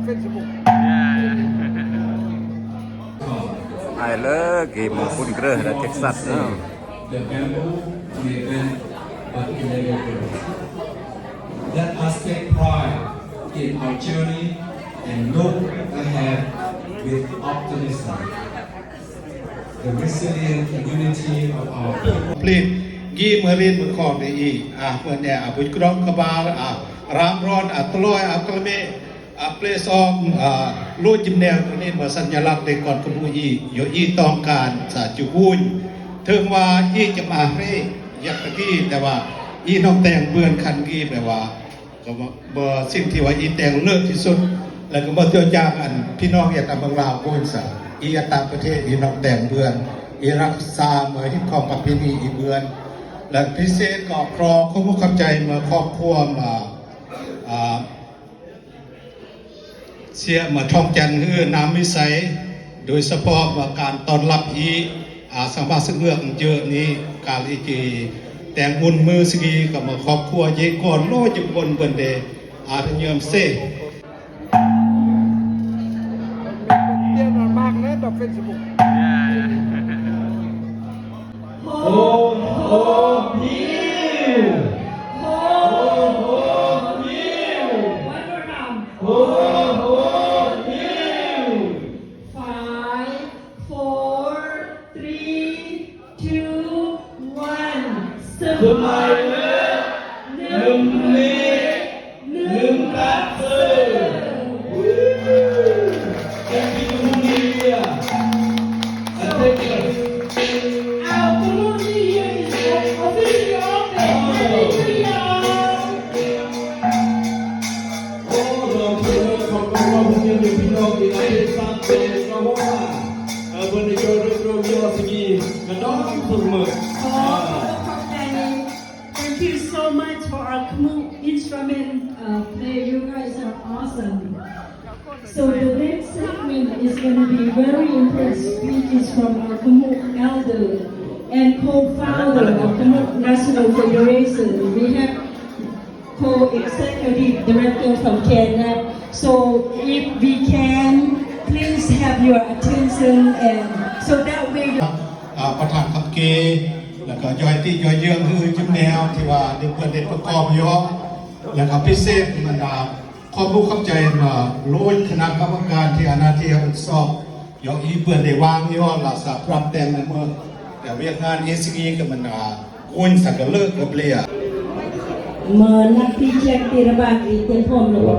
I love game of Pungreh dan Texas. The bamboo may bend, but it never breaks. Let us take pride in our journey and look ahead with optimism. The resilient unity of our people. ຜະລິດ ກີເມີລິນ ເມືອງຂອງ ໄດ້ອີກ ອາ ເມື່ອແນ ອາ ບຸດກຣອງ ຂະບາລ ອາ ຣາມຣອນ ອາ ຕະຫຼອຍ ອາ ກະລະເມ ອາ ເປສອງ ອາ ໂລຈິມແນວ ໂຕນີ້ເມືອສັນຍາລັກ ເດັກກ່ອນຂະບຸອີກ ໂຍອີຕ້ອງການ ສາຈຸກຸນ ເຖິງວ່າອີຈະມາເຮ ຍັກຕະກີ ແຕ່ວ່າອີນ້ອງແຕ່ງເບືອນຄັນກີ ແປວ່າ ກໍເມື່ອ ເມື່ອສິ່ງທີ່ວ່າອີແຕ່ງເລີດທີ່ສຸດ ແລ້ວກໍເມື່ອຕົວຢ່າງອັນພີ່ນ້ອງເຮັດຕາມເມືອງລາວພຸ້ນສະ ອີຕາມປະເທດ ອີນ້ອງແຕ່ງເບືອນ ອີຮັກສາເມືອຮີດຄອງປະເພນີອີເບືອນ ແລະ ພິເສດກໍຂໍຂອບອົກຂອບໃຈເມືອຄອບຄົວ ອາ ອາ ເສຍມາທອງຈັນ ຄືນາມວິໄສ ໂດຍສະເພາະວ່າການຕ້ອນຮັບອີ ອາ ສະມາຊິກເມືອງເຈີນີ້ ການອີເກແຕ່ງບຸນມື້ສະກີ ກໍມາຄອບຄົວເຢກອນໂລຈຸຄົນເພິ່ນເດ ອາ ເພິ່ນເຍີມເຊ Ho, ho, hiu! Ho, ho, hiu! One more time. Ho, ho, hiu! Five, four, three, two, one. ສະບາຍດີ ໜຶ່ງເລກ ໜຶ່ງຕັນເຕີ. Woo! Thank you, New Year. And thank you. Our Khumuk New Year is officially open. Happy New Year. ໂອ້ ດອກເທີ ຂອບຄຸນ ຂອບຄຸນ ພີ່ນ້ອງທີ່ໄດ້ຮັບຟັງເພງ ເພາະວ່າ ເອີ ເພິ່ນໄດ້ຈອດເລື່ອງໂດຍຍອດສະກີ ກະດອກເພິ່ນເໝິດ. ຂໍຂອບໃຈ Thank you so much for our Khumuk instrument, uh, player. You guys are awesome. So the next segment is gonna be very important speeches from our Khumuk elder and co-founder of Khumuk National Federation. We have co-executive director from K N F. So if we can, please have your attention and so that way ອາ ປະທານຄຳເກ ແລ້ວກໍຢອຍຕິຢອຍເຍືອງ ຄືຈິມແນວ ທີ່ວ່າໄດ້ເພິ່ນໄດ້ປະກອບຢູ່ ແລ້ວກໍພິເສດບັນດາ ຂອບອົກຂອບໃຈມາໂລຍຄະນະກຳມະການທີ່ອານາທີ່ຮັບຜິດຊອບ ຢອກອີເພິ່ນໄດ້ວາງຢູ່ລາຊາພລັບແຕ່ງໃນເມືອງ ແຕ່ວຽກງານເອຊີກຳມະນາ ກຸນສັກກະເລີກກະເບລຍ ເມີນັກທີ່ແຈກຕິລະບາດອີເຕັມພ້ອມລະບໍ?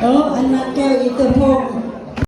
Ơ, ăn mặc kêu ý tưởng hộ.